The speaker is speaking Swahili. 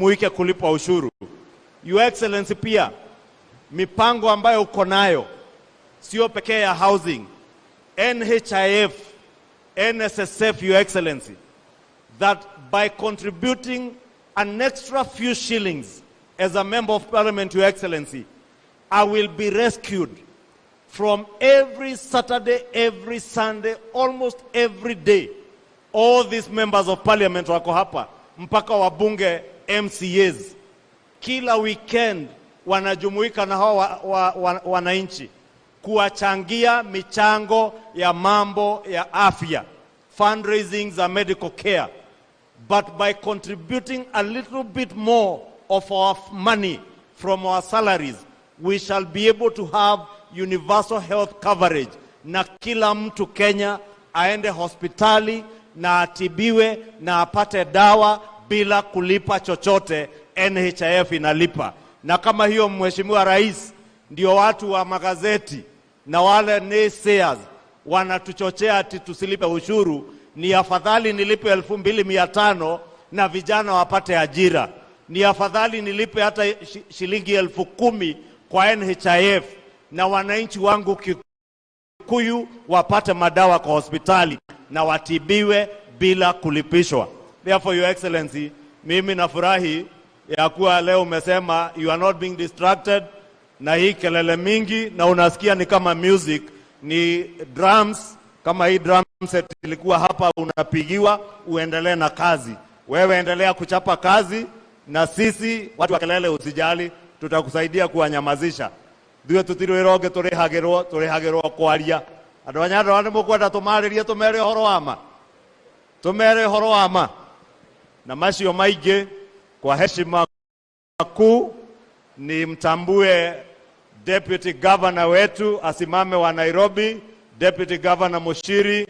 tujumuike kulipa ushuru. Your Excellency, pia mipango ambayo uko nayo sio pekee ya housing, NHIF, NSSF, Your Excellency, that by contributing an extra few shillings as a member of parliament, Your Excellency, I will be rescued from every Saturday, every Sunday, almost every day. All these members of parliament wako hapa mpaka wabunge, MCAs, kila weekend wanajumuika na hawa wananchi kuwachangia michango ya mambo ya afya, fundraising za medical care. But by contributing a little bit more of our money from our salaries, we shall be able to have universal health coverage, na kila mtu Kenya aende hospitali na atibiwe na apate dawa bila kulipa chochote. NHIF inalipa. Na kama hiyo, Mheshimiwa Rais, ndio watu wa magazeti na wale naysayers wanatuchochea ati tusilipe ushuru. Ni afadhali nilipe 2,500 na vijana wapate ajira. Ni afadhali nilipe hata shilingi 10,000 kwa NHIF na wananchi wangu Kikuyu wapate madawa kwa hospitali na watibiwe bila kulipishwa. Therefore, Your Excellency, mimi nafurahi ya kuwa leo umesema you are not being distracted na hii kelele mingi, na unasikia ni kama music, ni drums. Kama hii drum set ilikuwa hapa, unapigiwa uendelee na kazi. Wewe endelea kuchapa kazi, na sisi watu wa kelele usijali, tutakusaidia kuwanyamazisha. Ithuĩ tũtirĩ wĩra ũngĩ tũrĩhagĩrwo, tũrĩhagĩrwo kwaria. Andũ a Nyandarũa nĩ mũkwenda tũmarĩrie, tũmere ũhoro wa ma, tũmere ũhoro wa ma na macio maingĩ. Kwa heshima kuu ni mtambue Deputy Governor wetu asimame wa Nairobi, Deputy Governor Muchiri.